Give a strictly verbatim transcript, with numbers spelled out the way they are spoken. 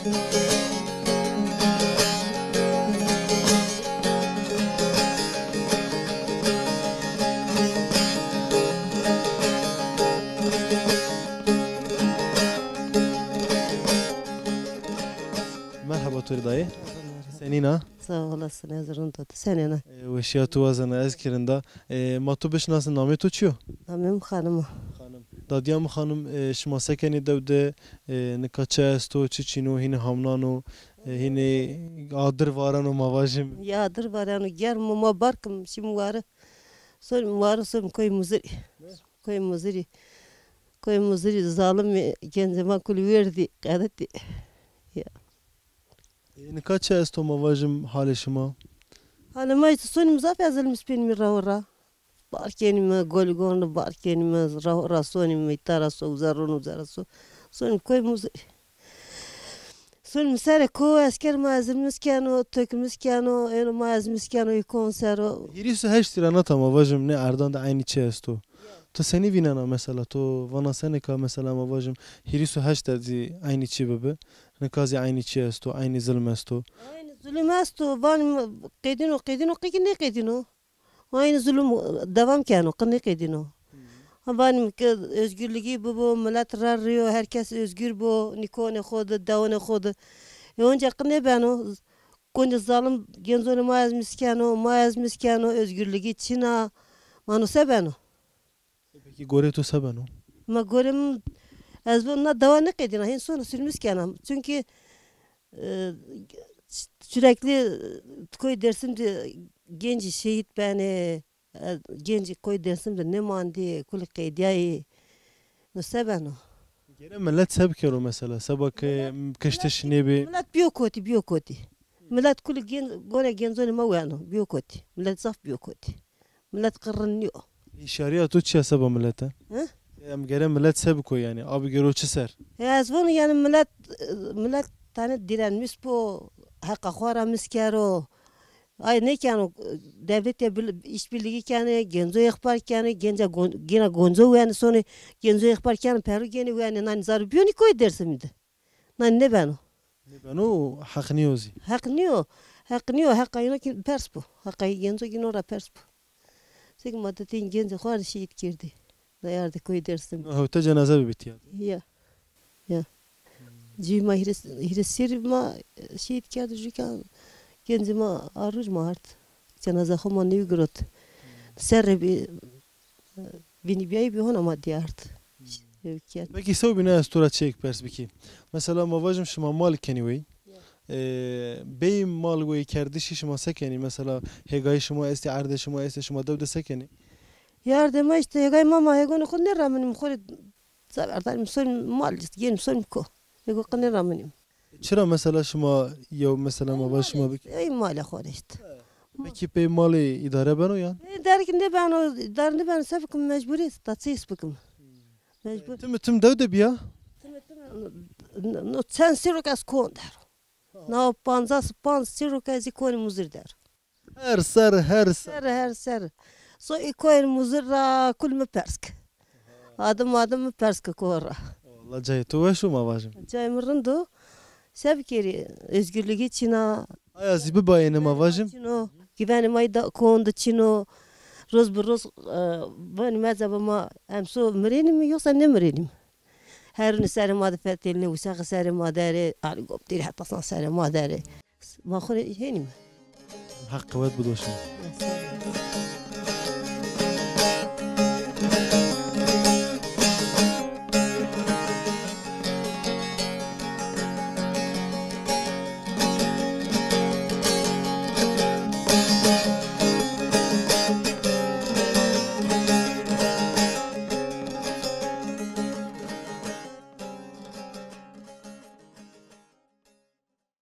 Merheba to rê dayê. Senîn a? Sağ olasın, ez rind o. Ti senên a? E, weşîya to wazena, ez kî rind a. E, ma to bişinasin, namê to çi yo? Namê mi Xanim o. Xanim. Dadîya mi Xanim, e, şima se kenê dew de, e, nika çi esto, çi çin o, hînî hamnan o, e, hînî adir vareno ma vajim? Ya adir vareno, germ o, ma barkim, şîm ware. Sonîm ware, sonîm koyê Muzirî. Koyê Muzirî. Koyê Muzirî zalimî, gencê ma kulî werdî, qedetî. Ya. E, nika çi esto ma vajim halê şima? Halê ma îşte sonîm zaf ezilimî spînîmî ra ora. Bar kenîme, goligon bar kenîme, ra ora sonîme, îta ra so, uza ron, uza ra so. Sonîm koyê Muzirî. Sonîm serê ko, esker ma ezilmî keno, tökmî keno, êno ma ezilmî keno, î kon ser o. Hîris û heştî ra nata ma vajim nê erdan de eynî çi esto? Tu senî vînena mesela, tu vana senêka mesela ma vajim hîris û heşt de zî eynî çi bibi? Nika zî eynî çi esto, eynî zilm esto? Eynî zulm esto, vanîme qedîno, qedîno, qe kî nêqedîno. Eynî zulm devam keno, qe nêqedîno. Vanîme ke özgürlüğü bibo, milet ra rîyo, her kes özgür bo, nîkonê xo de, dewonê xo de. E onca qe nêbeno, gonca zalim gencunê ma ezmîs keno, ma ezmîs keno, özgürlüğü çin a, ma no se beno? Peki gorê to se beno? Ma gorê mi, ez vana na dewa nêqedîna, hên sona sürmüs kena. Çünkü, e, sürekli, e, koyê Dêrsim de gencî şehît benê, e, gencî koyê Dêrsim de nêmandî, kulî qedîyayî. No se beno? Gere milet se bikero mesela, seba ke kiştiş nêbî? Milet bîyo kotî, bîyo kotî. Milet kulî gen-, gorê gencunê ma weno, bîyo kotî. Milet zaf bîyo kotî. Milet qe rind nîyo. Hişyarîya to çi ya seba milete? Hi? Em gere milet se biko yanî? A bigero çi ser? E, ez vano yanî milet, milet tane direnmiş bo, heqa xo ra mis kero. Ay nêkeno, devletê bil-, işbirliği kenê, genco îxbar kenê, genca gon-, gina gonco wenê sonê, genco îxbar kenê, peru genê wenê, nanî zaro bîyonî koyê Dêrsimî de. Na nêbeno. Nêbeno, heq nîyo zî. Heq nîyo. Heq nîyo, heqa îno kî pers bo. Heqa î genco kî no ra pers bo. Seke ma di tîn gencê xo ardî şehît kerdî. Dayardê koyê Dêrsim. No hewte cenaze bibî tîya? Ya. Ya. Cî ma hîris, hîris serî ma şehît kerdî, jû ke gencê ma a ruj ma ard. Cenaze xo ma nêwî girot. Serre bî, vînî bîyayî bî hona ma dîyard. Peki sewbîne ez to ra çîyêk pers bikî. Mesela ma vajim şima mal kenî wey. Ya. E, bey mal wey kerdişî şima se kenî? Mesela hêgayî şima estê, erdê şima estê, şima dew de se kenî? Ya erdê ma îşte hêgayî ma, ma hêgonê xo nêreminîm xo rê. Zaverdanîm sonîm mal, gênîm sonîm ko. Hêgo qe nêreminîm. Çira mesela şima yew mesela ma vaj şima bik- Ey malê xo rê îşte. Peki pey malê îdare beno yan? Ey îdare kî nêbeno, îdare nêbeno, se bikim, mecburî, ta çi îs bikim. Mecbur. Tim tim dew de bîya? Tim tim, no, no çend sero ke ez kon der o. Na pancas panc sero ke ez î konî Muzir der o. Her ser, her ser. Her, her ser. So î koyên Muzir ra kul mi pers ke. Adim adim mi pers ke ko ra. Walla cayê to weş o ma vajim. Cayê mi rind o. Se bikerî, özgürlüğü çin a. Aya zî bibayêne ma vajim. Çin o. Güvenê ma da, kon de çin o. Roz bi roz, e, vanîme ecaba ma emso mirênîme yoksa nêmirênîme? Herûnî serê ma de fetelînê, uçaxî serê ma der ê, helîkopterî heta san serê ma der ê. Ma xo rê hênîme. Heq qewet bido şima.